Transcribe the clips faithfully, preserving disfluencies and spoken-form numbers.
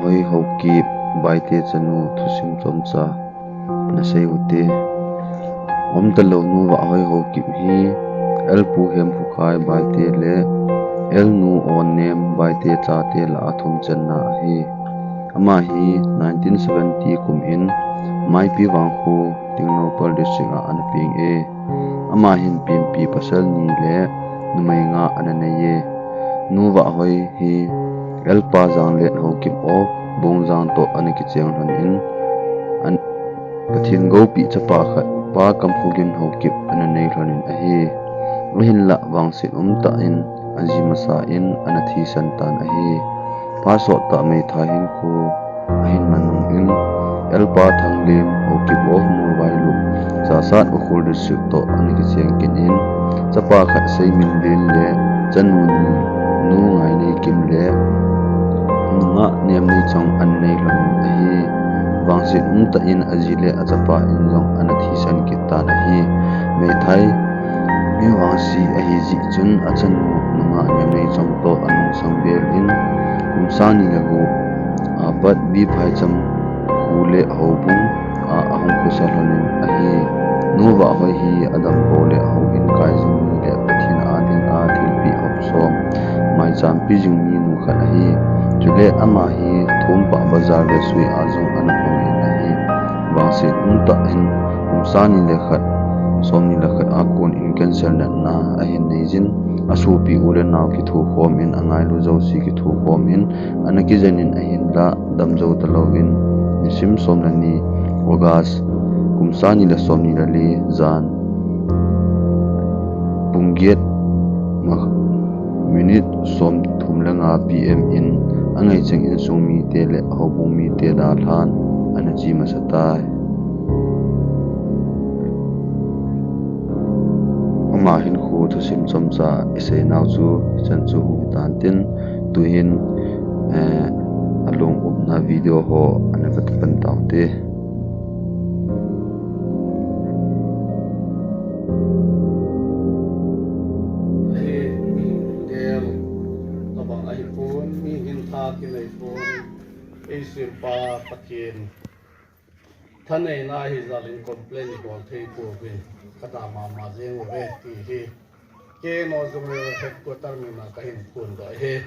Hoi Haokip Baite chanu thusim chomcha nasei ute. Umtalou Nu Vahhoi Haokip hi L Pu Hemkhokhai Baite le L Nu Onnem Baite chate lah a thum channa ahi. Ama hi nineteen seventy kum in Maipi Vangkho Tengnoupal District a ana peng e. Ama hin pienpi pasal ni le numei nga ana nei e. Nu Vahhoi hi L Pa Janglen Haokip of Bongjang toh ana kicheng lhon in, an, Pathen gopi chapa khat Pa Kamkhogin Haokip ana nei lhon in ahi. Ahinlah vangset umtah in aji masa in ana thisan tan ahi. Phat sottah meithai hinkho ahin man nung in, L Pa Thanglem Haokip of Molvailup, Chassad Ukhrul District toh ana kicheng kit in, chapa khat Seiminlen le chanu ni Nu Ngaineikim le nungah Nemneichong ana nei lhon in ahi. Vangset umtah in aji le achapa in jong ana thisan kit tan ahi. Meithai mi vangse ahi jeh chun achanu nungah Nemneichong toh anungsang bel in, kum sang ni le gup apat Biphaicham kho le houbung a ahung khosa lhon in ahi. Nu Vahhoi hi adam pou le houin kai jing mi le Pathen a dinga thilpeh hop som, maichampi jing mi nu khat ahi. Chule ama hi Thumpah Bazar le Sui a jong ana pang in ahi. Vangset umtah in kum sang ni le khat, som ni le khat a kon in cancer natna ahin nei jin, asopi u le nao kithokhom in, angailu jouse kithokhom in, ana kijen in ahinlah damjou talouvin, nisim som le ni August kum sang ni le som ni le li jan pung get ma minute somthum le nga P M in angaicheng insung mite le houbung mite dalhan ana ji masa tai. Ama hinkho thusim chomcha isei nau chu hichan chu hung hitan tin, tuhin, eh, alung upna video ho ana vet pan taute. Ahi, mihing gel tabang ahipon, mihing tha kinei pon, eisempa Pathen thaneina hijal in complain ibol thei pouvin, kadam mama jeng uve ti hi K N O Zonal Headquarter mina kahin phondoh ahi.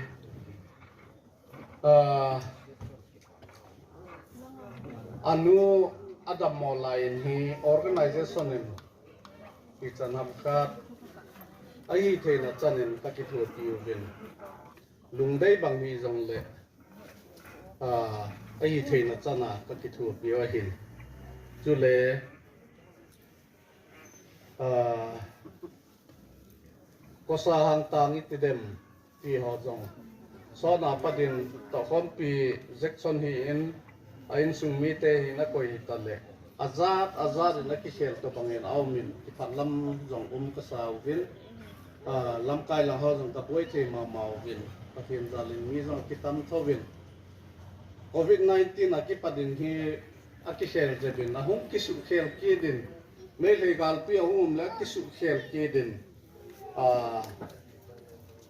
Ah, anu adammo lai in hi organization in hichan ham khat ahitheina chan in kakithopi uvin, lungdei bang hijongle, ah, ahitheina chan a kakithopi u ahin. Chule, ah, kosa hangtang iti dem ti ho jong, sona padin tohkhompi Jackson hi in, a insung mite hi nakoi hita le, ajat ajat in akikhel tobang in aum in, kiphat lam jong um kasa uvin, ah, lamkai lang ho jong kaboi thei mama uvin, Pathen jal in mi jong akitam thouvin. Covid nineteen akipat in hi akikhel jep in, ahung kisuhkhel kit in, Meitei galpi ahung um le akisuhkhel kit in, ah,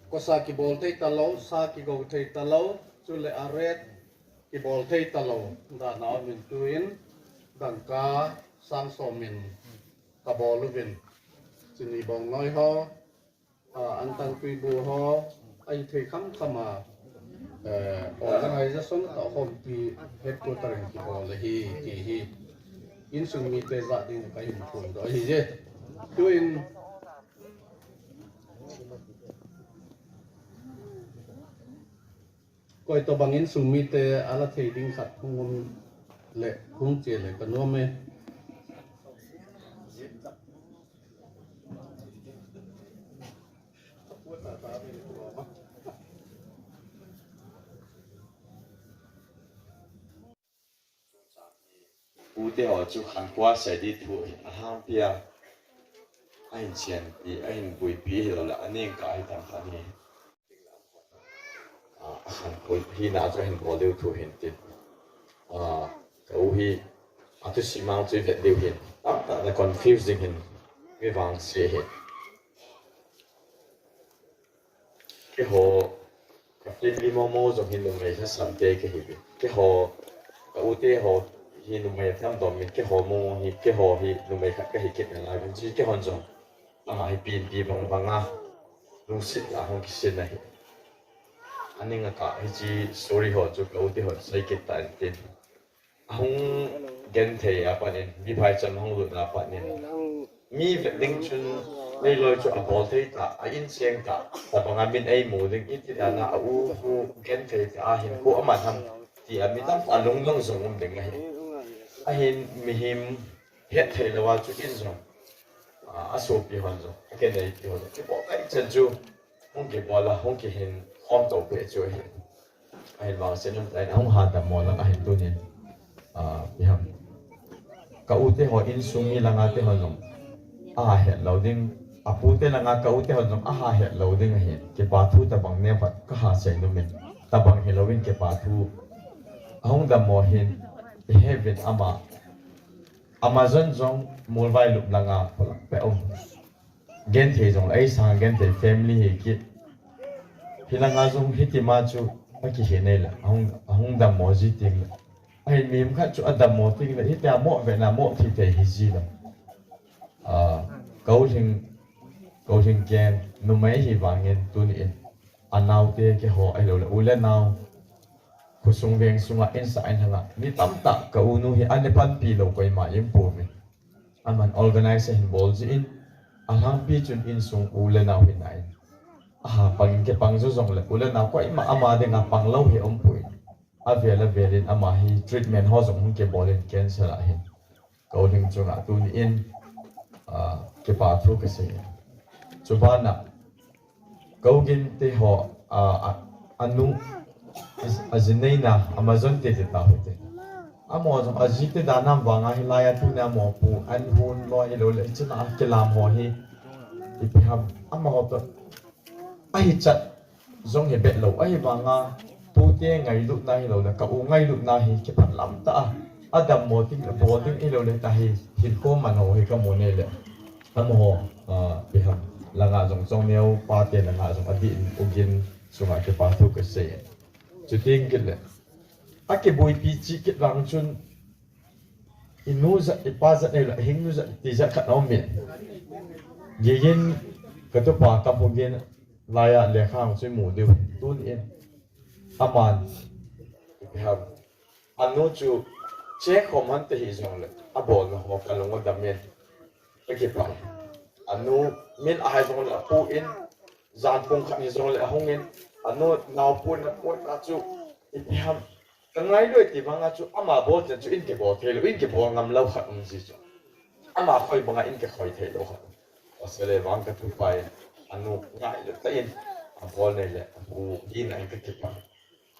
kosa kibol thei talou, sa kigo thei talou, chule a rate kibol thei talou dan a um in, tuin dangka sang som in kabol uvin, chini bongnoi ho, ah, antang tuibu ho, ahithei khamkham a, eh, organization tohkhompi headquarter in kibol ahi ti hi insung mite jah ding kahin phondoh ahije. Tuin koi tobang insung mite ala thei ding khat hung um le, hung che le kanom e. Pute ho chu khankho a sei di thu hi ahangpi a, ahin chen pi, ahin puipi hilou le, aning kah hi tam khat hi. Ah, akhankho hina chu ahin bol diu thu hin tin. Ah, ka u hi, athusim a chu ivet diu hin. Tamtah na confuse ding hin, mi vangse hin. Keiho, Ka family momo jong hi numei lhasam te kahi ve. Keiho, ka u te ho hi numei atam dom in, keiho momo hi, keiho hi numei khat kahi kit nalai uvin, chuti keihon jong ama hi pinpi bang banga lungset a hung kisin ahi. Aning a ka hiche story ho chu ka u te hon sei kit tan tin. Ahung genthei a pat in, mi phaicham hung lut na pat in, mi vet ding chun, leiloi chu abol thei ta, a in cheng ta, tabang a min eimu ding, iti dan a, a u, u genthei ta, ahin ko aman ham, ti a mi tamtah lunglhang jong um ding ahi. Ahin mihem hetthei lou a chu in jong, a, a sopi hon jong, a kineipi hon jong, kibol kai chan chu, hung kibol a, hung kihin khom to peh chu ahi. Ahin vangset um tan, ahung hadammo lang ahin tunin, a, ipi ham. Ka u te ho insung mi langa te ho jong aha het lou ding, a pu te langa ka u te ho jong aha het lou ding ahin, kipa thu tabang neo khat kaha sei nomin, tabang hilouvin kipa thu. Ahung dammo hin, ihe uvin ama, Amazon jong Molvailup langa pholang peh um. Genthei jong le, ei sang genthei family hi kit. Hilanga jong hiti ma chu akihe nei le, ahung, ahung dammo ji ting le. Ahin mihem khat chu adammo ting le, hitia mo vetna mo thi thei hi ji lou. A, Kouhling, Kouhling Ken, numei hi vangin tuni in. Anaote keiho ahilou le, u le nao. Khosung veng sunga insah inlhanga, mi tamtah ka u nu hi ana panpi lou koima impouve. Aman organize ahin bol jin, alhangpi chun insung u le nao hina in. Aha, pang in kipang jo jong le, u le nao koima ama dinga pang lou hi umpoi. Avel avel in ama hi treatment ho jong hung kibol in cancer ahin. Kouhling chunga tuni in, a, kipa thu kasei. Chubana, Kougin te ho, a, a, anu, a, ajineina, Amazon te te ta ho te. Amaho jong aji te dan nam vanga hilai a tuni amaho pu, an hun lo hilou le, china kilam ho hi, ipi ham, amaho to, ahi chat, jong hi bet lou, ahi vanga, pute ngailutna hilou le, ka u ngailutna hi, kiphat lam ta a, adammo ting, bol ding hilou le, ta hi, hin ko man ho hi kamu nei le. Amaho, a, ipi ham, langa jong chongneo, pate langa jong adih in, ugin, sunga kipa thu kasei. Chuting kit le. Akiboipi chi kit vang chun, inu jat, ipa jat nei le, hing nu jat, ti jat khat aum in. Gigin, katupa, kamu gin, laiya, lekha ang chu imu diu, tun in. Aman, ipi ham. Anu chu chekhom hante hijongle, abolna ho kalung adam in. Kakipah. Anu min ahai jongle apu in, jan pung khat hijongle ahung in, anu naopu in apu in achu, ipi ham, kangailu e ti banga chu, ama bol chan chu in kibol thei lou, in kibol ngam lou khat um ji chu. Ama khoi banga in kikhoi thei lou khat. Pasal e vang katupa in, anu ngailu tah in, abol nei le, apu in a in kakipah.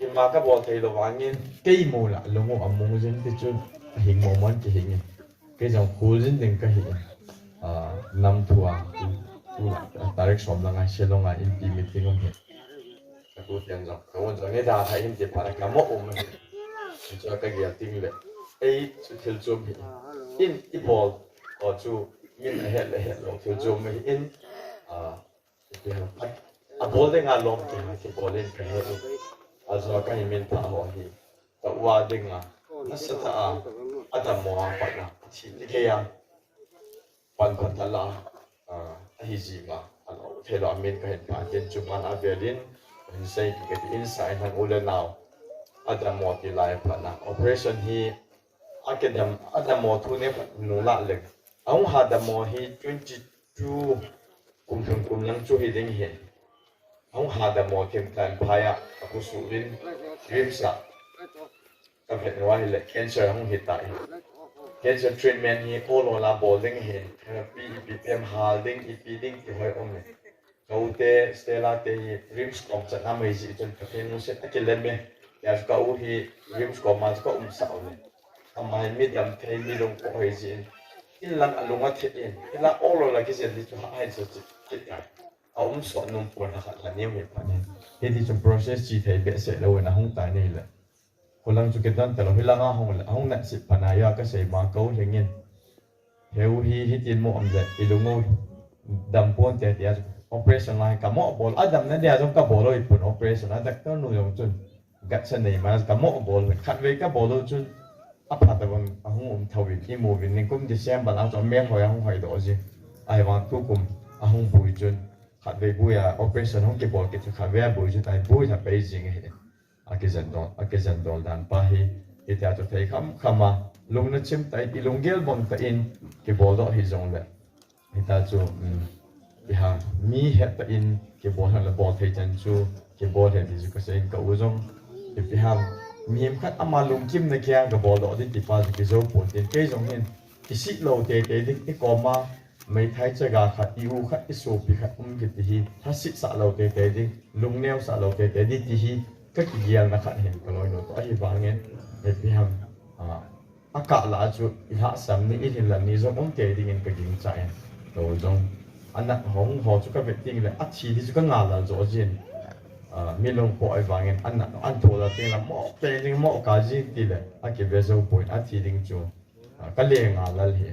Ima kabol thei lou vangin, kei mu la, lung u amung jin ti chun, ahing mo mon kihing in. Kei jong khul jin ding kahi in. A, nam thu a, tu, tu la, tarik som langa, Shillong a, inpi meeting um hi. Katu tian jong, ka un jong, ngai da tha in ti pa la, ka mo um hi. Chu kagel ting le. Ei, chu thil chom hi. In, ibol, o chu, min ahet le het lou, thil chom hi in. A, Ipi ham, a, abol dinga lom ti ha kibol in kahe in. Ajo kahi min pha ho hi. Ka u a dinga, nasatah a, adammo a pat na, thi ni kei a, pan pan tala, a, ahi ji ma, alou thei lou a min kahin pha tin chuban avel in, hin sei kiti in sa in han u le nao, adammo ti lai pat na, operation hi, akidam, adammo thu ne pat nu la le, ahung hadammo hi twenty Chu kum thum kum lang chu hi ding hi. Ahung hadammo thim tan phai a, apusu in RIMS a. Ka vet nua hi le cancer ahung hi ta hi. Cancer treatment hi ol ol a bol ding hi. Therapy ipi tem hal ding, ipi ding ti hoi um hi. Ka u te, Stella te hi RIMS kom chan a mai ji chun ka phen mu set a kilem e. Ya ka u hi RIMS kom a ka um sa u le. Ama hi mi dam thei, mi lung ko hoi ji in. In lang alung a thet in, in lang ol ol a kijen di chu ha hai chu chi, chi ta. A um so num pon ha khat la niu hi pa ni. Hiti chu process chi thei behseh lou in ahung tai nei le. Ko lang chu kidon ta lou, hi lang a hung le, ahung nat sit pa na ya ka sei ma ko hing in. Heu hi, hitin mo um le, i lung u dam pon te tia chu. operation lai ka mo bol, adam na dia jong ka bol oi pun operation a doctor nu jong chun gatsa nei ma ka mo bol, khat vei ka bol u chun apha ta bang ahung um thou in i mu vin ning kum December lang chu mel hoi ahung hoi do ji. Ai vang tu kum ahung bui chun khat vei bui a operation hung kibol kit chu khat vei a bui chu tai bui na pei jing hi. A kijen dol, a kijen dol dan pa hi, hitia chu thei kham kham a, lungna chim ta in, i lunggel bang ta in, kibol doh hi jong le. Hitia chu, um, iha, mi het ta in, kibol han le bol thei chan chu, kibol hen ti chu ka sei in ka u jong. Ipi ham, mihem khat ama lungkim na kia ka bol doh di ti pa chu kijo pon tin, kei jong hin, kisih lou tei tei ding, i koma, Meithai chaga khat, i u khat, i sopi khat um kiti hi, thasit sah lou tei tei ding, lungneo sah lou tei tei ding ti hi, ka kigelna khat hin ka loinu toh ahi vangin, ipi ham, a, a kah lah a chu i lhahsam ni, i hinlam ni jong um tei dingin ka gingcha in, ka u jong. Anat hong ho chu ka vet ding le, a thi di chu ka ngal lal jo jin, a, mi lung po ahi vangin, anat, an tho lal ding la, mo tei ding, mo ka jing ti le, a kive jo pon, a thi ding chu, a, ka le ngal lal hi.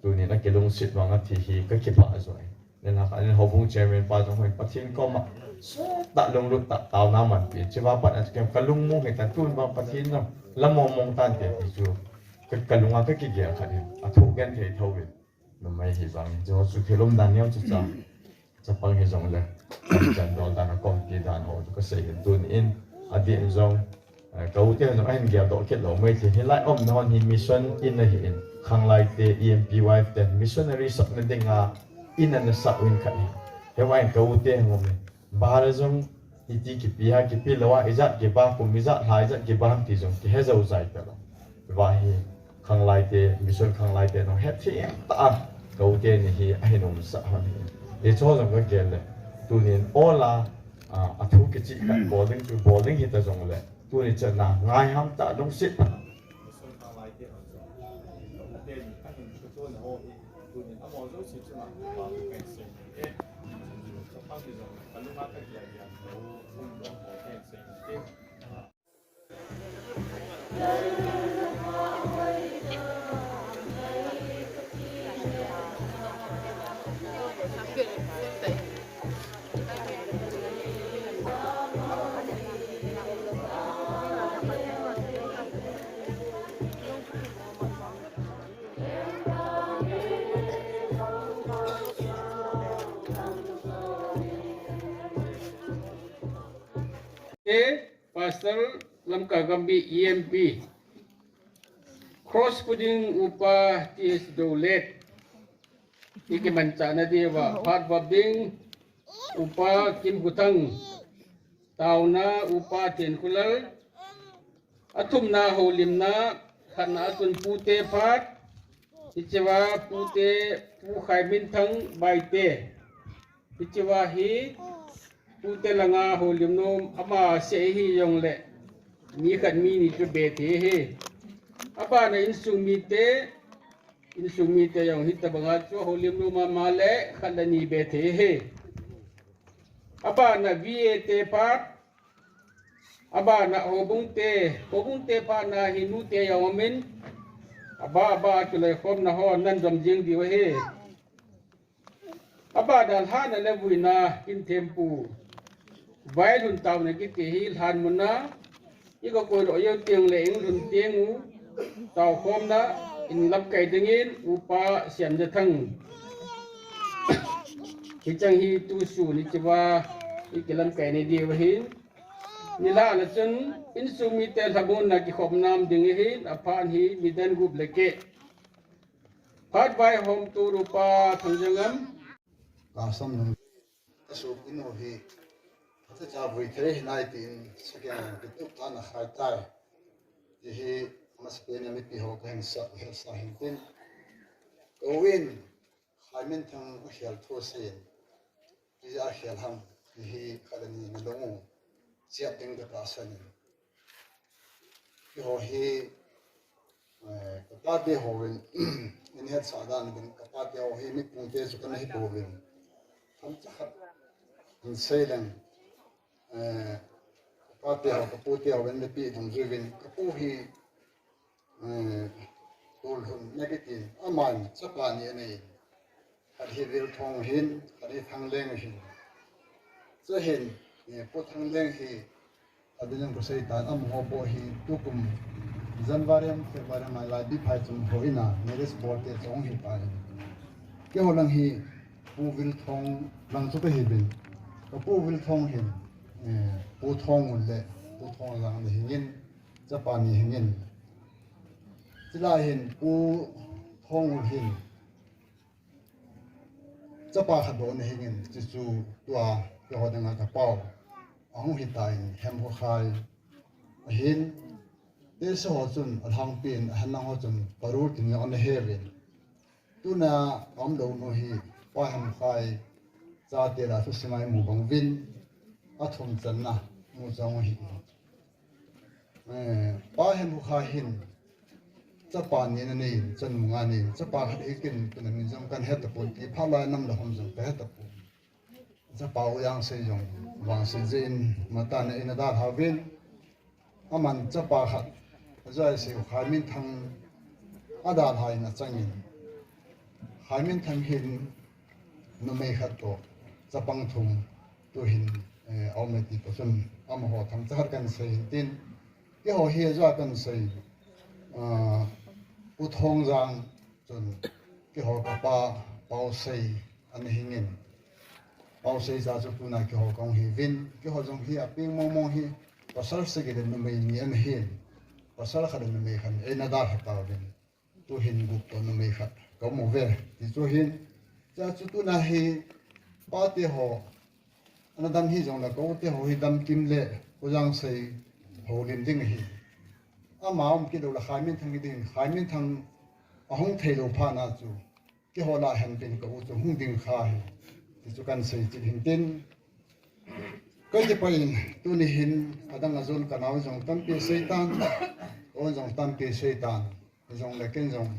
Tunin a kilungset vang a thi hi ka kipah jo e. Nen ha kha, nen houbung chairman pa jong hoi Pathen koma. Sot tah lunglut tah taona manpi. Chiva pat a kem ka lungmong hi ta tun vang Pathen jong. La mong mong tan te ti chu. Ka, ka lunga ka kigel khat hi. A thu gen thei thou in. Numei hi vang. Jo chu thil umdan neo chu cha. Chapang hi jong le, chan dol dan a kom ti dan ho chu ka sei hin tunin, a din jong, eh, ka u te jong ahin gel doh kit lou mai thei, hilai umna hon hi mission in ahi in, khanglai te, E M P wife te, missionary sakna dinga, in ana sah u in khat hi. Hiva in ka u te hung um in, bahar a jong, iti kipi ha, kipi lou a, ijat kiba, kum ijat, lha ijat kiba ham ti jong, kihe jou jai ta lou. Va hi, Khanglai te, mission khanglai te, nung het thim tah a, ka u te ni hi, ahin umsah hon hi. Hicho jong ka gel le, tunin ola, a, a thu kichih khat bol ding chu, bol ding hita jong le, tuni chan a, ngai ham tah, lungset tah. Eh, Pastor Lamka Gambi E M P, Cross Puding Upa T S Dolet, i kimanchahna diuva, phat vop ding Upa Kimkhuthang, taona Upa Thenkholal, athumna houlimna, khatna a chun pute phat, hichea pute Pu Khaiminthang Baite. Hichea hi, pute langa houlim nom ama seh hi jong le, mi khat mi ni chu be thei hi. Abana insung mite, insung mite jong hitabanga chu houlim nom ama le khat le ni be thei hi. Abana V A te phat, abana houbung te, houbung te phat na hi nute jong umin, aba, aba chu lei khomna ho nan jom jing diu hi. Abana lhan a le vuina kin thempu. Vailhun taona kiti hi lhan muna. I ka koi lo yo tiang le in lhun tiang u. Tao khomna in lamkai dingin Upa Siamjathang. Hichang hi tu sun hichea i kilamkai ni diu hin. Nilhah na chun insung mite lhamonna kikhop nam ding hin aphan hi midang gup le keh. Phat vaihom tu Upa Thangjangam. Ka sam nung ka suk inu hi, ka cha vui thei hi nai tin, sakiang ki tup ta na khai tai. Ti hi, masapen a mipi ho ka hin sa, ka sa hin tin. Ka u in, Khaiminthang a khel thu sin. Ija khel ham, hi hi khat le ni na lung u, chiat ding ka tahsan in. Keiho hi, eh, ka pate ho in, in hetsah dan in, ka pate ho hi mipung te chu ka na hi pouvin. Themcha khat, in sei leng, eh, ka pate ho, ka pute ho in mipi dungjuiyin, ka pu hi, eh, tul hun na kitin, aman, chapa ni anei. Khat hi Vilthong hin, khat hi Thangleng hin. Chuhin, eh, Pu Thangleng hi, adinung ko seitan amaho po hi, tukum January am, February am, lai Biphai chun ho ina, marriage bol te chong hi pa hi. Keiho lang hi, Pu Vilthong lang chu kahi bin. Ka Pu Vilthong hin, eh, Pu Thongul le, Pu Thongzang le hingin, chapa ni hingin. Chulai hin, Pu Thongul hin, chapa khat bou ana hingin, chuchu tua, keiho dinga ka pau. Ahung hitan, Hemkhokhai. Ahin, tesa ho chun, alhangpin, ahenlang ho chun, Parul tin ana heuvin. Tuna, aum lou nu hi, Pa Hemkhai, chate la thusim a imu bang uvin, athum channa, mu chang u hi. Eh, Pa Hemkhokhai hin, chapa ni ana nei, chanu nga nei, chapa khat eikin, tuna min jong kahe tapon, ti phalai nam la hom jong kahe tapon. Chapa u Jangsei jong, Vangseijin, matana ina dalha uvin, aman chapa khat, ajoi sei u Khaiminthang, adalha in achangin. Khaiminthang hin, numei khat toh, chapang thum, tuhin, eh, aum e ti pa chun, amaho thangcha khat kan sei hin tin, keiho hi ajoi kan sei, ah, Pu Thongzang chun, keiho kapa, Pausei, ana hingin. Pausei cha chu tuna keiho kahung hiuvin, keiho jong hi apeng mong mong hi, pasal sagi le numei ni ana hin, pasal khat le numei khat eina dalha tauvin. Tuhin gup toh numei khat kaum uve. Ti chu hin, cha chu tuna hi, pate ho, ana dam hijongle, ka u te ho hi damkim le, Pu Jangsei houlim ding ahi. Ama um kit lou le Khaiminthang hi ding, Khaiminthang ahung thei lou phat na chu, keiho lah hen tin ka u chu hung ding kha hi. Ti chu kan sei chil hin tin. Ka kipah in, tuni hin, adang a jon ka nao jong tampi seitan, ka u jong tampi seitan, jongle ken jong,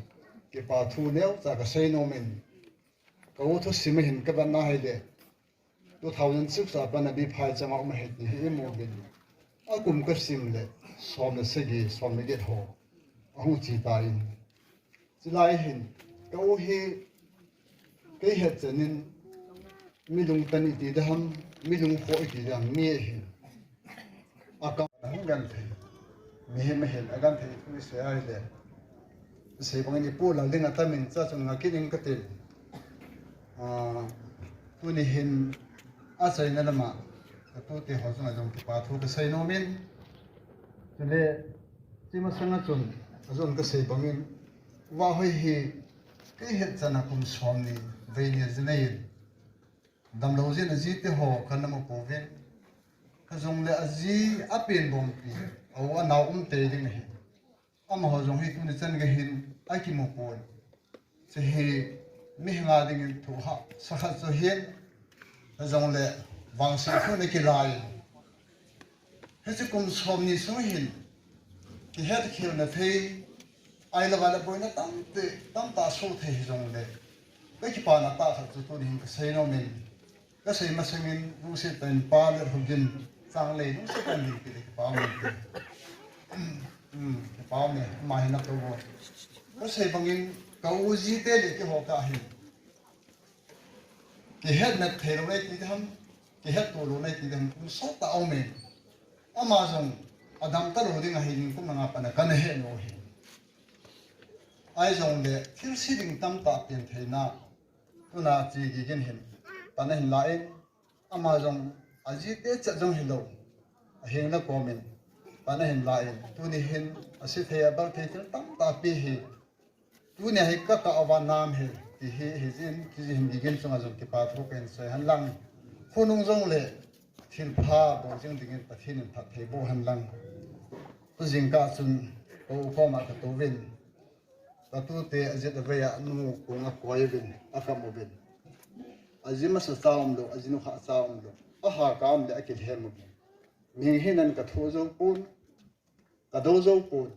kipa thu neocha ka sei nom in, ka u thusim a hin ka vet na hile, two thousand six a pat a Biphai chang a um ahi ti hi imu uvin. Akum ka sim le, som le sagi, som le get ho ahung che tan. Chulai hin, ka u hi, kei hetchen in, mi lungtang iti ding ham, mi lungkhoh iti ding ham, mi ahi. Akam ahung genthei. Mihem ahin, agenthei thu isei a hile. Isei bangin ipu lal ding atam in, cha chun nga kit ing kati. Ah, tuni hin achaina lama, ka tute ho chunga jong kipa thu ka sei nom in. Chule, chi masanga chun, ajon ka sei bangin, Vahoi hi, kei hetchen a kum som ni, vei ni aji nei in. Damlou jin ajite ho kana mu pouvin. Ka jongle aji apen bompi, a u anao um tei ding ahi. Amaho jong hi tuni chan gei hin akimu pon. Hiche hi mihem a dingin thu hahsa khat chu ahin, ajongle vangset thu ana kilai. Hiche kum som ni sung hin kihet khel na thei, ahilou le boina tamtah, tamtah soh thei hijongle, ka kipana tah khat chu tuni hin ka sei nom in. Ka sei masangin, lungset tah in Pa Lerhogin, Changlei lungset tah in limpi le kipa um e. Hmm, kipa um e, ama hi na tou vo. Ka sei bangin, ka u jite le keiho kah hin. Kihet na thei lou nei ti ham, kihet to lou nei ti ham, kum sot tah a um e. Ama jong, adam talou ding ahi ding kum nga pat a kana he nom u ahi. Ahijongle, thilse ding tamtah pen theina. Tuna chi gigin hin, pan ahin la in, ama jong ajite chet jong hilou, aheng na komin, pan ahin la in, tuni hin, ase thei abal thei thil tamtah pi hi, tuni hi ka kah uva nam hi, ti hi, hijin, hijin gigin chunga jong kipa thu kahin sei hen lang, khonung jongle, thilpha bol jing dingin Pathen in phatthei boh hen lang. Tu jingkah chun, ka u koma ka touvin, ka tute ajet avei a nu kong a koi uvin, akam uvin. Aji masa cha umlou, aji nukha cha umlou. Aha ka um le akilhem uvin. Mihem hi nan ka tho jou pon, ka dou jou pon.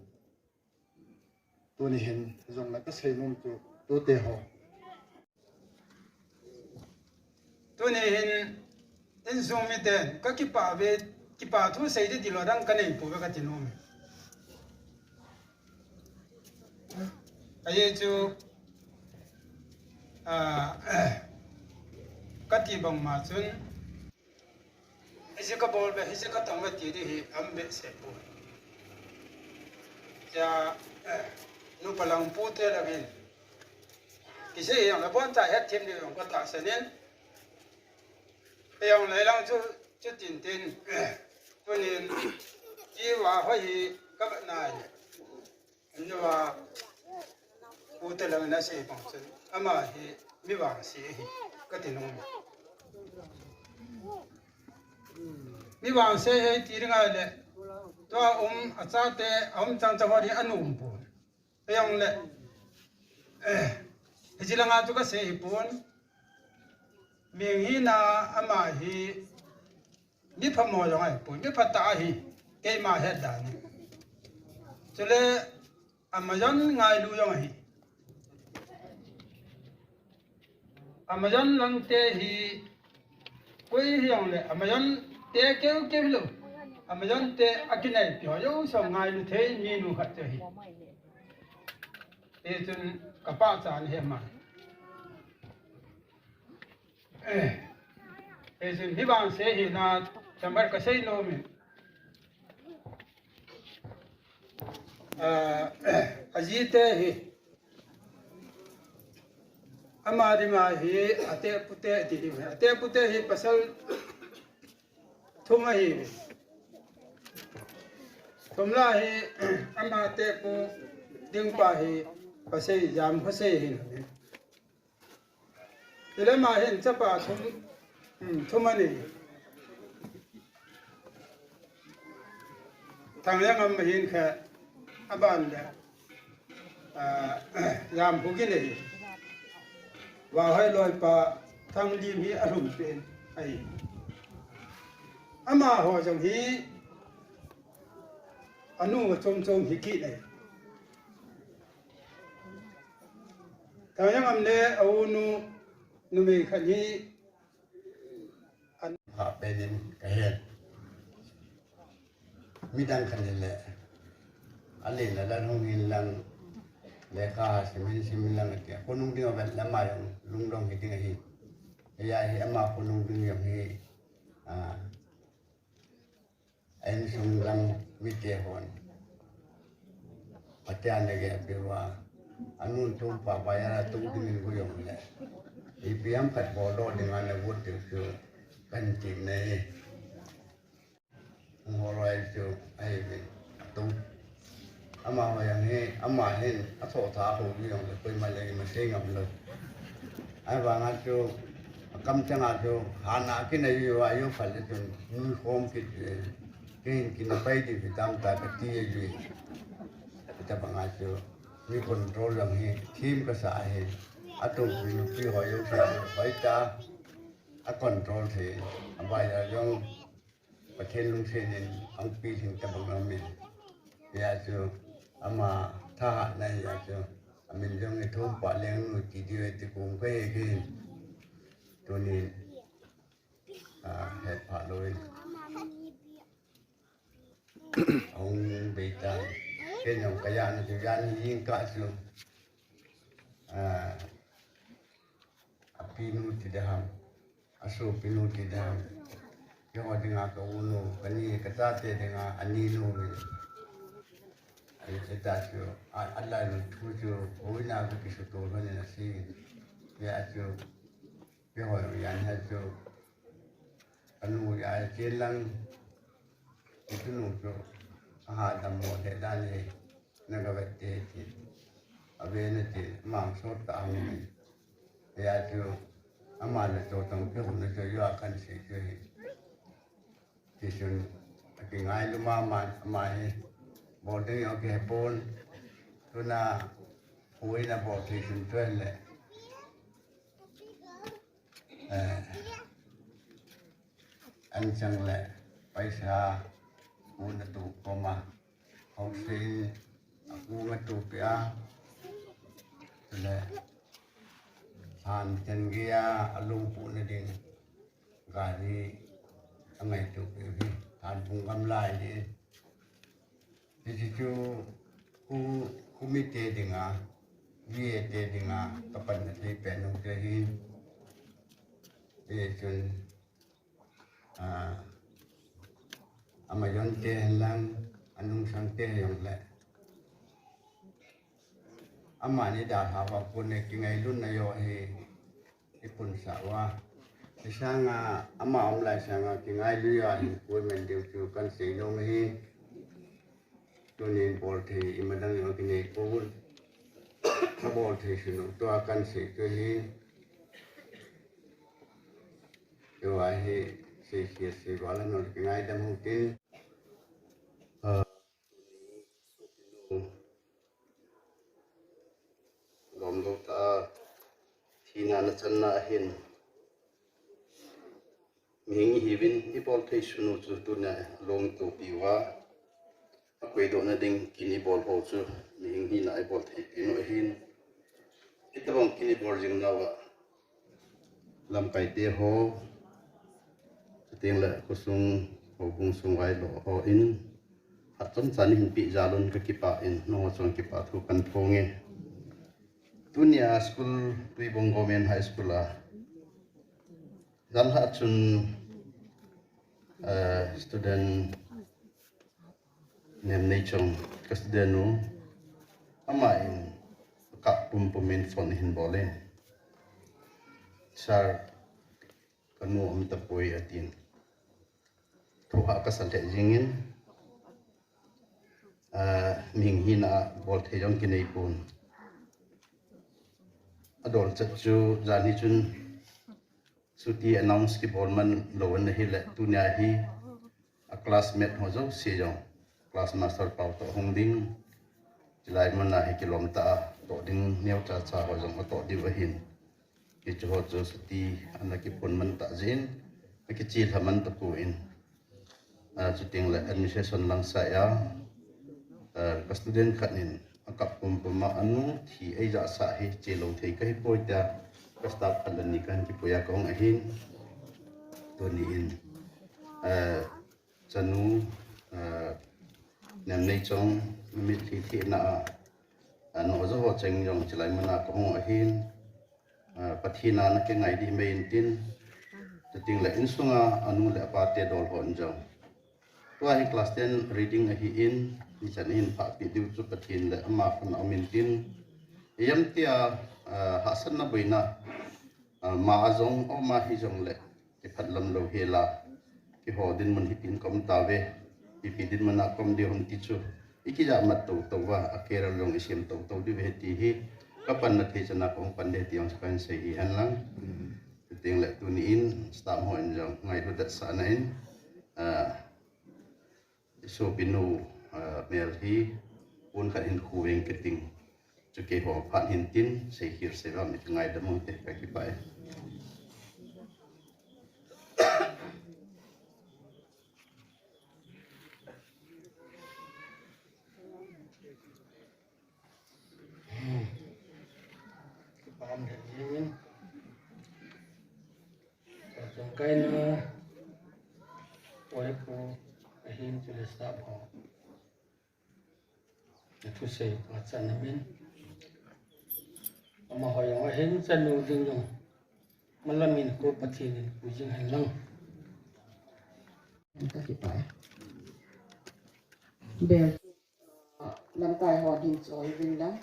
Tuni hin, jong na ka sei nom chu, tute ho. Tuni hin, insung miten, ka kipah ve, kipa thu sei ding tilou dang ka nei pouve kati nom e. Ajeh chu, ah, kati bang ma chun, Hiche kabol ve, hiche katong ve ti ding hi aum behseh poi. Tia, eh, nupa lang pute langin. Kisei jong le boncha hetthem ding jong katahsan in. Kei jong le lang chu, chutin tin. Tunin, i va hoi hi kavet nai le. Anua, pute lang in asei bang chun, ama hi mi vangse ahi, kati nom. Mi vangse ahi ti ding ahile, tua um, achate, aum chang chang ho hi anom pon. Kei jong le, eh, hiche langa chu kasei hi pon. Mihing hina ama hi, mi phamo jong ahipoi, mi phatah ahi, keima het dan in. Chule, Amazon ngailu jong ahi. Amazon langte hi, koi hi jong le, Amazon te keu keu lou. Amazon te akinaipi ho jouse ngailu thei minu khat chu ahi. Hichun kapachat ahi ama. Eh, hichun mi vangse hina, chamber kasei nom in. Ah, ajite hi. Ama dinga hi, ate pute ti ding hi. Ate pute hi pasal thum ahi. Thum lah hi, ama tepu ding pa hi, pasal jam khosei hi. Chule ama hin chapa thum, um, thum ani. Thangjangam hin kha aban le, ah, Jamkhogin ahi. Vahoi loipa Thanglim hi alhum pen ahi. Amaho jong hi anu chom chom hi kit ahi. Thangjangam le aunu numei khat hi an- Pha penin kahet. Midang khat hile, alen alan hung hin lang, lekha sim hin sim hin lang ati. Khonung ding avet le ama jong lungdong hi ding ahi. Hijeh hin ama khonung ding jong hi, ah, a insung lang mite hon. Pathen in agel peh uva. Anun thum pa ba ya la tu ding in gu jong le. Ipi ham khat bol doh ding a na gu ti chu kan ti nei. Hung ho loi chu ahi ve. Tu. Amaho jong hi, ama hin, athoh tha ho jong le, koima le ima sei ngam lou. Ahivanga chu, akamchanga chu, hana kinai uva, ayu phal le chun, nui khom kit uve. Kei hin kina pai ding hitam ta kati ahi. Hitabanga chu, mi control jong hi, thim kasa ahi. Atumpi nupi ho jong sa, hoitah a control thei, abaiya jong, Pathen lungset in ahung pilhing tabang aum in. Hijeh chun ama thahatna hijeh chun amin jong Ithumpa Lengnu ti diu ti kum kahe kei in. Tunin, ah, hetphah lou in. Ahung bei tan. Kei jong kajana chu jan jing kah chu. Ah, apinu ti ding ham. Asopinu ti ding ham. Keiho dinga ka unu, kani kachate dinga aninu hi. Ahi, hita chu, a, alai lu thu chu, hoina ka kisuto lhon in ase. Hijeh chun, keiho jong hi chu, kanu jong chen lang, itunu chu, aha dammo le dan hi. Na ga vet te ti. Ave nati, mang sot ta ang ni. Hijeh chun, ama le to tong pe hum na chu, yo a kan sei chu hi. Tichun, akingailu mama, ama hi. Bol ding jong kihe pon. Tuna, hui na bol thei sun chu le. Eh, an chang le, paisa, mun atu koma, housing, aku ngatu pia, le, han chen gei a, alungpu na ding, gari, angai tu pia hi, han pung gam lai ni. Hichu, khu, khu mite dinga, vie te dinga, kapan na thei pen u te hin. Hichun, ah, Amajon te lang, anung sang te jong le. Amani dalha va pun ne kingailutna jo hi, ipun sa va. Isanga, ama um lai sanga kingailu a hin pui men diu chu kan sei nom hi. Tunin bol thei imadang jong kinei pouvin. Ka bol thei sunu tua kan sei chu hi. Tua hi sei sei sei vala no kingaidam hung tin. Ah, lom lo ta thina na channa ahin. Mihing ihiuvin ibol thei sunu chu tunia lom topi uva. Akoidohna ding kin ibol ho chu mihing hina ibol thei pinu ahin. Hitabang kin ibol jing nauva. Lamkai te ho. Chuteng le khosung, houbung sung vai lo ho in. Hat chomcha nei hin pi jalun ka kipah in, nangho chunga kipa thu kan phong e. Tunia school Tuibong Government High School a. Jan ha chun, eh, student Nemneichong, ka student nu, ama in ka pumpum in phone hin bol in. Sir, ka nu um tapoi atin. Thu ha ka sa lheh jing in, ah, mihing hina bol thei jong kinei pon. Adol chet chu jan hi chun chuti announce kibol man lo ana hile tunia hi a classmate ho jouse jong class master pau toh hung ding. Chulai muna hi kilom tah a toh ding neocha cha ho jong atoh diu ahin. Hichu ho chu chuti ana kiphun man tah jin, akichilha man tapon. Ah, chuteng le administration lang saiya, ah, ka student khat in akap pumpum a anu thi eija sa hi chelou thei kahi poi tia ka staff khat le ni kahin kipui a kahung ahin. Tuni in, ah, chanu, ah, Nemneichong mitlhi thina a, ah, nojo ho cheng jong chulai muna kahung ahin. Ah, Pathen a na kingai ding mei intin, chuteng le insunga anu le apa te dol hon jong. Tua hi class ten reading ahin, hichan hin phah pi diu chu Pathen le ama khut a um intin. Ijemtia, ah, hahsatna boina, ah, ma a jong, o ma hi jong le, kiphat lam lo hela, kiho dinmun hitin ka um tauve, ipi dinmun a ka um diu ham ti chu. Ikija mat toto uva, a career jong isem toto diu ve ti hi, ka panna thei chan a kahung pan ding ti jong chu kahin sei hi hen lang. Chuteng le tuni in, staff ho in jong, ngailu det sahna in, ah, isopi nu, ah, mel hi, pon khat hin khu veng kiti ding. Chu keiho phat hin tin, sei khel sei vam, ikingaidam u te, ka kipah e. Kipah e. Chungkaina, oi pu, ahin chule staff ho. Athusei pachatna min. Amaho jong ahin chanu ding jong. Malam in ko Pathen in pui jing hen lang. Ka kipah e. Bel. Lamkai ho ding choi ding lang.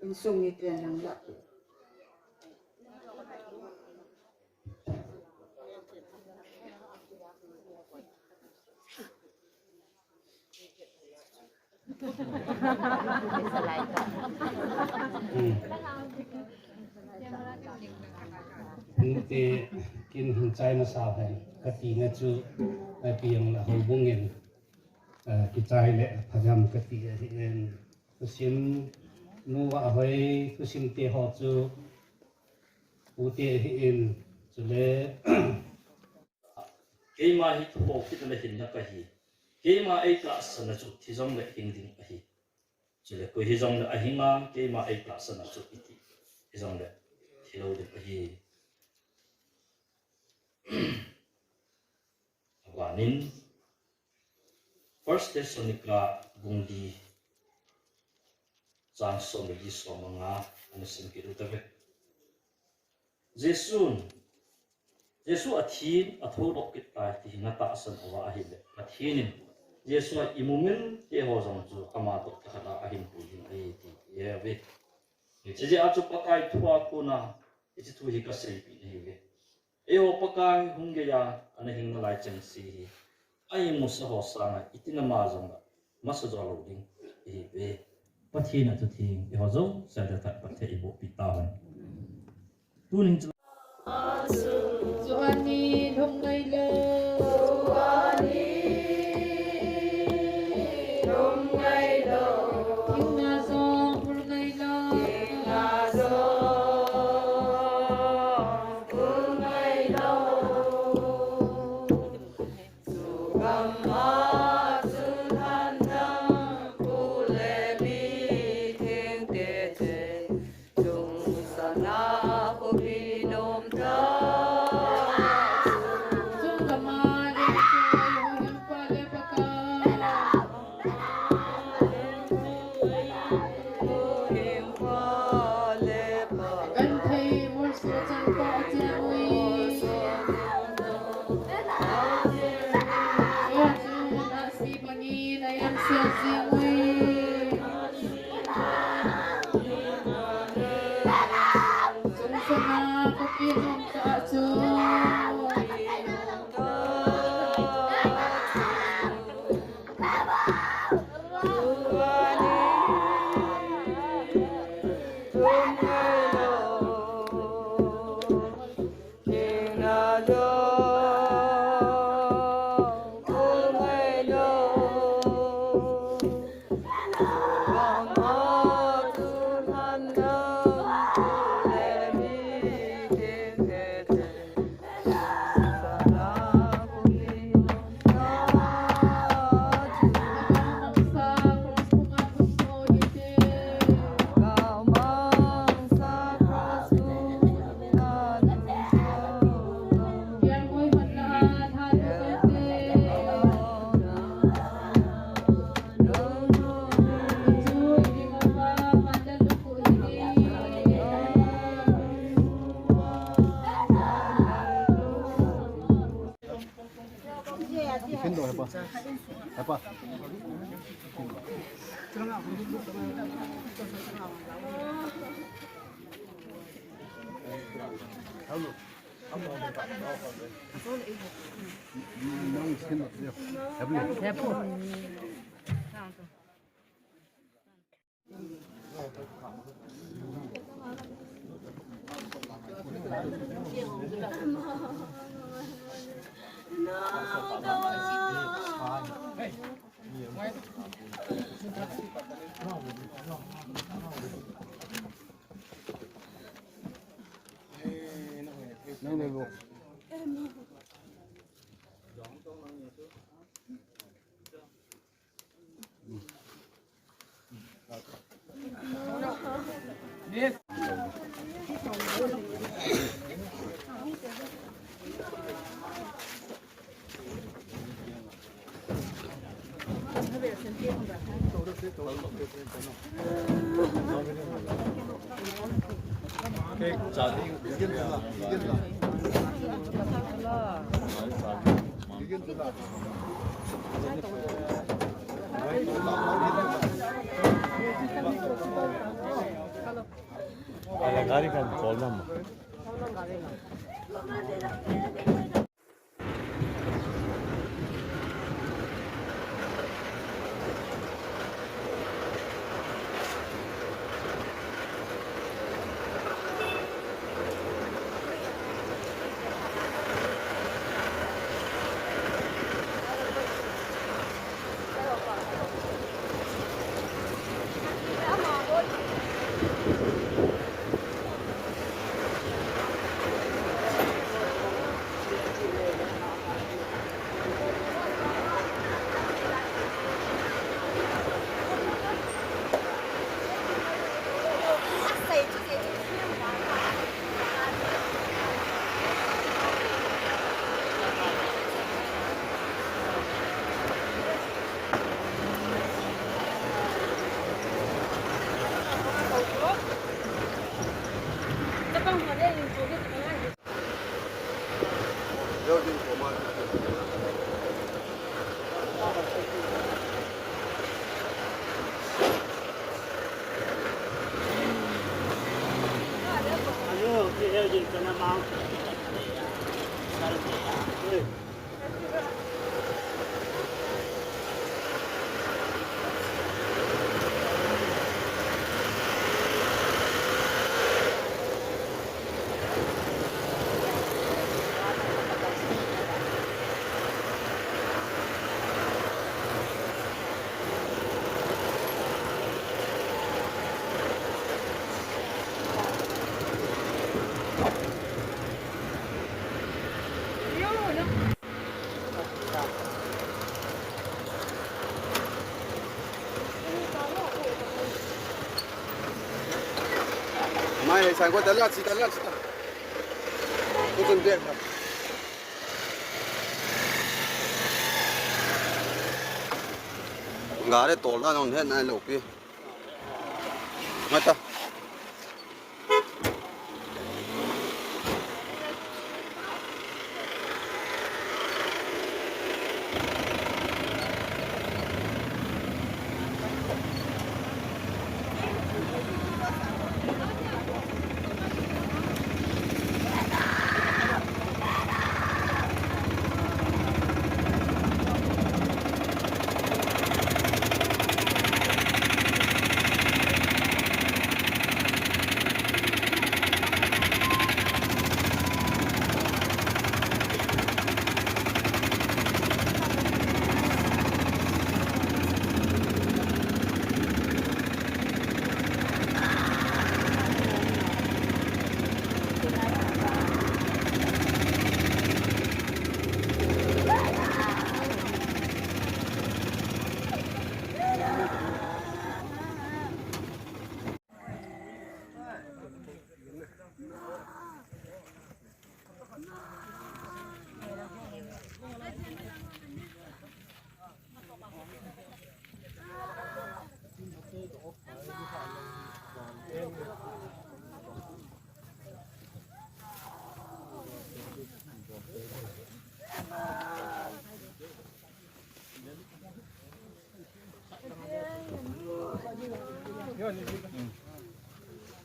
Insung ni ten lang la. Hmm. Hiti kin hin chai masa hen, kati na chu, eh, piang la houbung in, eh, kichai le phajam kati ahin, thusim nu va hoi, thusim te ho chu, u te ahin, chule, Keima hi thuhou kit le hinna kahi. Keima eitahsan a chu thi jong le hing ding ahi. Chule koi hijong le ahinga, keima eitahsan a chu iti hijong le thi lou ding ahi. Vanin, First Thessalonica bung li, chang som le li, som le nga, ana sim kit u tave. Jesun, Jesu athin, athoudoh kit tai, ti hi na tahsan uva ahile, Pathen in Jesu a imu mil te ho jong chu ama toh thakhat a ahin pui ding ahi ti, ti ahi ve. Hiche jeh a chu Pakai thu a kona, hiche thu hi kaseipeh nahi ve. Eiho Pakai hung geiya ana hing nalai chengse hi, a imusa ho sanga itin ama jong la masa jo lou ding ihi ve. Pathen a thu theng eiho jouse a thah phatthei eiboh peh tahen. Tunin chu. Juani lhum ngai lou. Juani lhum ngai lou. Thingna jong phul ngai lou. Thingna jong phul ngai lou. Chugam a chun lhan dang pu le mi thengte chen, chungchang a khopi nom ta. Chungchang a leng chu Huhhingpa le Pakai. Genthei molso chan pa cheng ui. Tua chun ahsi bangin a em sel jing ui. Chungchang a khopi nom ta chu. Tiffin do, hepa. Hepa. Gari kan call nama. Mai, sai ko, tala, si, tala, si, ta. Ko tun dek. Gari tol na nong he na lo pi. Mata.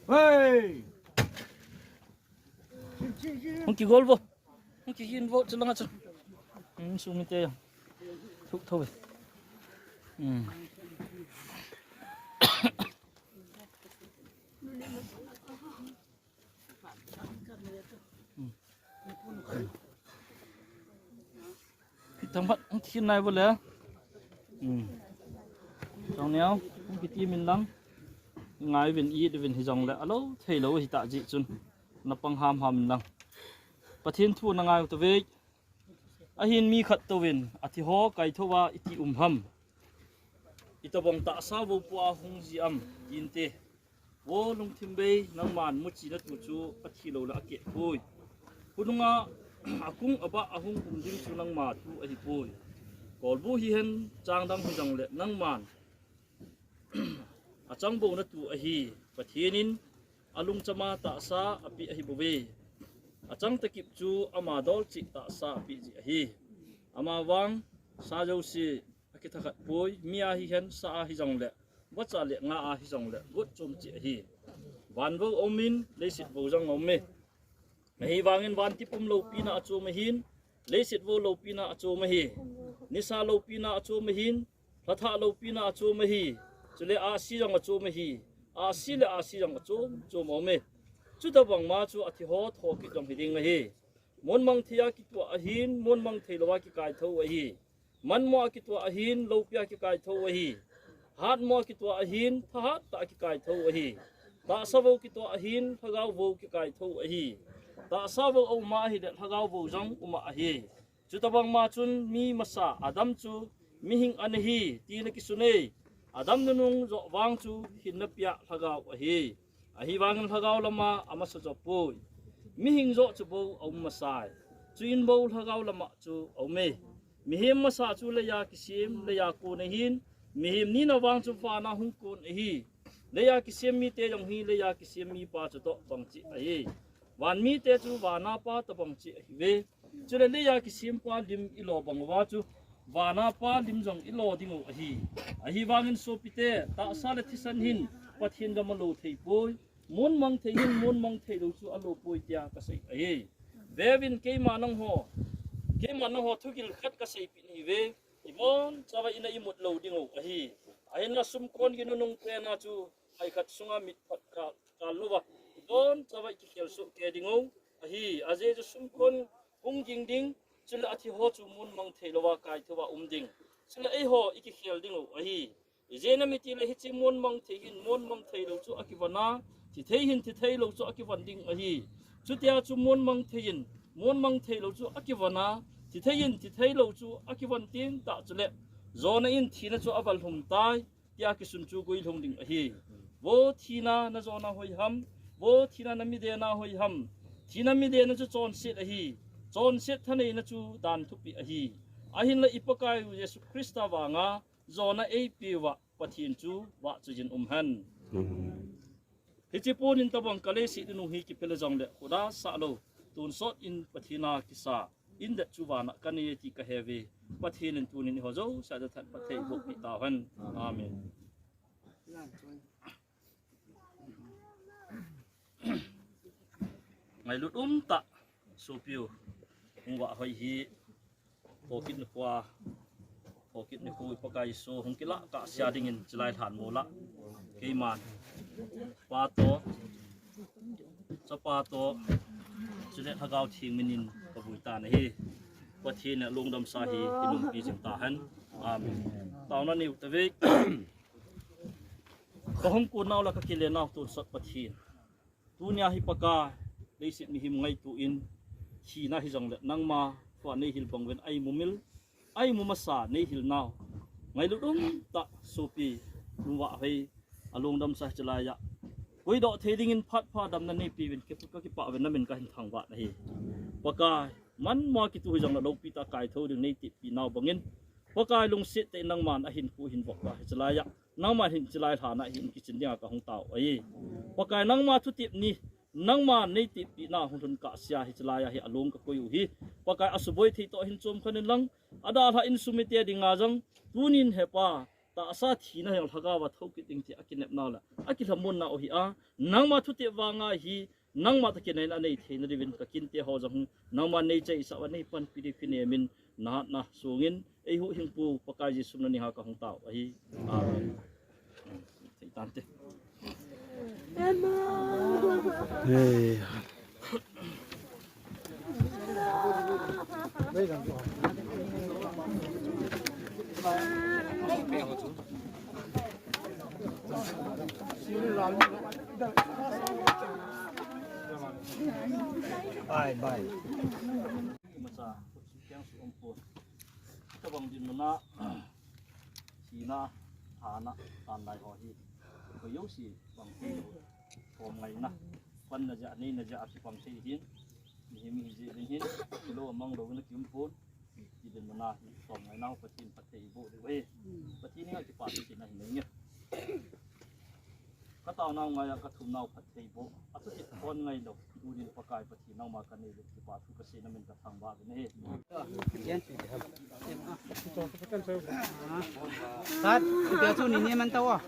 Hey! Hung kigol vo. Hung kigin vo, chu langa chu. Hmm, sumite ya. Thuk tho ve. Hmm. Hmm. Thangphat hung khin nai vo le. Hmm. Chong neo, hung kiti min lang. Ngai vin, it vin hi jong le. Alo thei lo hi ta ji chun. Na pang ham ham in lang. Pathen thu na ngai u ta ve. Ahin mi khat tovin, athi ho kai tho a iti um ham. Itobang tahsa vo pua hung ji am, tinte. Vo lungthim bei, nangman muchi na tu chu athi lo la akeh poi. Hununga akung aba ahung um ding chu nangma thu ahi poi. Kolbu hi hen, chang dang hi jong le nangman achang bo na tu ahi. Pathen in alungchama tahsa api ahi bouve. Achang takip chu ama dol chih tahsa api ji ahi. Ama vang sa jouse akitha khat poi, mi a hi hen, sa a hi jong le, vacha le nga a hi jong le, got chom chih ahi. Van vo um in, leiset vo jong um e. Ahivangin van tipum loupina achom ahin, leiset vo loupina achom ahi. Nisa loupina achom ahin, lhatha loupina achom ahi. Chule ahsi jong achom ahi. Ahsi le ahsi jong achom chom um e. Chutabang ma chu athi ho thokit jong hi ding ahi. Mon mang thei a kituah ahin, mon mang thei lou a kikai tho ahi. Manmo a kituah ahin, lopi a kikai tho ahi. Hatmo a kituah ahin, thahat tah a kikai tho ahi. Tahsa vo kituah ahin, lhagao vo kikai tho ahi. Tahsa vo aum a ahile, lhagao vo jong um a ahi. Chutabang ma chun mi masa Adam chu mihing ana hi, ti na kisun e. Adam nunung joh vang chu hinna pia lhagao ahi. Ahivangin lhagao lama amasa jo poi. Mihing joh chu bou aum masai. Chuin bou lhagao lama chu aum e. Mihem masa chu leiya kisem, leiya kon ahin. Mihem nina vang chu vana hung kon ahi. Leiya kisem mite jong hi leiya kisem mipa chu toh bang cheh ahi. Van mite chu vana pa toh bang cheh ahiuve. Chule leiya kisem pa lim ilo bang uva chu vana pa lim jong ilo ding u ahi. Ahivangin sopite, tahsa le thisan hin Pathen gam alo thei poi. Muanmang thei hin muanmang thei lou chu alo poi tia kasei ahi. Veuvin keima nangho, keima nangho thugil khat kaseipeh nahi ve. Ibon chavai ina imut lou ding u ahi. Ahinla sumkon ginunung pena chu mai khat sunga mit phat kal, kal louva ibon chavai kikhel soh kei ding u ahi. Ajeh chu sumkon hung ging ding, chule athi ho chu muanmang thei louva kaithouva um ding. Chule eiho ikikhel ding u ahi. Ijeh inem itile hiche muanmang thei hin muanmang thei lou chu akivon a, thi thei hin thi thei lou chu akivon ding ahi. Chutia chu muanmang thei hin muanmang thei lou chu akivon a, thi thei hin thi thei lou chu akivon teng tah chule, jona in thina chu aval lhum tai, tia kisun chu guilhung ding ahi. Vo thina, na jona hoi ham? Vo thina, na midena hoi ham? Thina midena chu chonset ahi. Chonset thaneina chu dan thupi ahi. Ahinla i Pakai u Jesu Christa vanga jona eipeuva Pathen chu vahchoijin um hen. Amen. Hiche pon in tobang ka leiset in u hi kipe le jongle, khoda sah lou, tonsot in Pathen a kisa indet chu vana kanei e ti kahe uve. Pathen in tunin eiho jouse a tha phatthei eiboh peh tauhen. Amen. Ngailut umtah sopi u, hung vah hoi hi, thokit nikho a, thokit nikho i Pakai Jesu hung kilah kahsea dingin chulai lhan mola keiman Pa toh, Chapa toh, chule Lhagao Theng minin kavui tan ahi. Pathen in alungdamsa hi inungpi jing tahen. Amen. Taona neiu tave. Kahung kon nau le kakile nau tonsot Pathen, tunia hi Pakai, leiset mihem ngaito in, thina hijongle nangma thu a neihil bang uvin, a imu mil, a imu masa neihil nau, ngailut umtah sopi, nungah hoi, alungdamsa hiche laiya, puidoh thei dingin phat pha damna neipeuvin, kakipah uvin, namin kahin thangvah nahi. Pakai, manmo kiti hijongle loupi tah a kaithou ding neitepeh nau bangin, Pakai, lungset tah in nangman ahin pu hin vop uva hiche laiya, nangman hiche lai lhana hin kichen dinga kahung tao ahi. Pakai, nangma thutep ni, nangman neitepeh na hung lhun kahsea hiche laiya hi along kakoi u hi. Pakai, asuboi thei toh hin chom khen in lang, adalhah insung mite dinga jong, tunin he Pa, tahsa thina hijongle Lhagao va thou kit ding ti akinepna le akilhamonna u hi a, nangma thutep vanga hi, nangma toh kinaina anei theina diuvin kakinte ho jong nangman neichaisah uva neipanpi diu kinemin, nahatna sungin eihuhhingpu Pakai Jesu min a kahung tao ahi. Amen. Thei tante. Hey. Bye, bye. Imacha, kutsu keng su umpon. Itobang dinmun a, thina, thana, tanlai ho hi, koi jouse pang thei lou, thom ngaina, panna jeh a, neina jeh a kipang thei hin, mihem hi jeh ding hin, kilou amang louvin akium pon, ti dinmun a hi, thom ngaina ho Pathen phatthei eiboh diu ahi. Pathen henga kipathu seina hin nei nge. Kataonau ngaiya kathumnau phatthei boh, athutep thon ngailou, tunin Pakai Pathen nangma kanei le kipathu kasei namin kathangvah uvin ahi. Tat, tia chu ni ni man tao.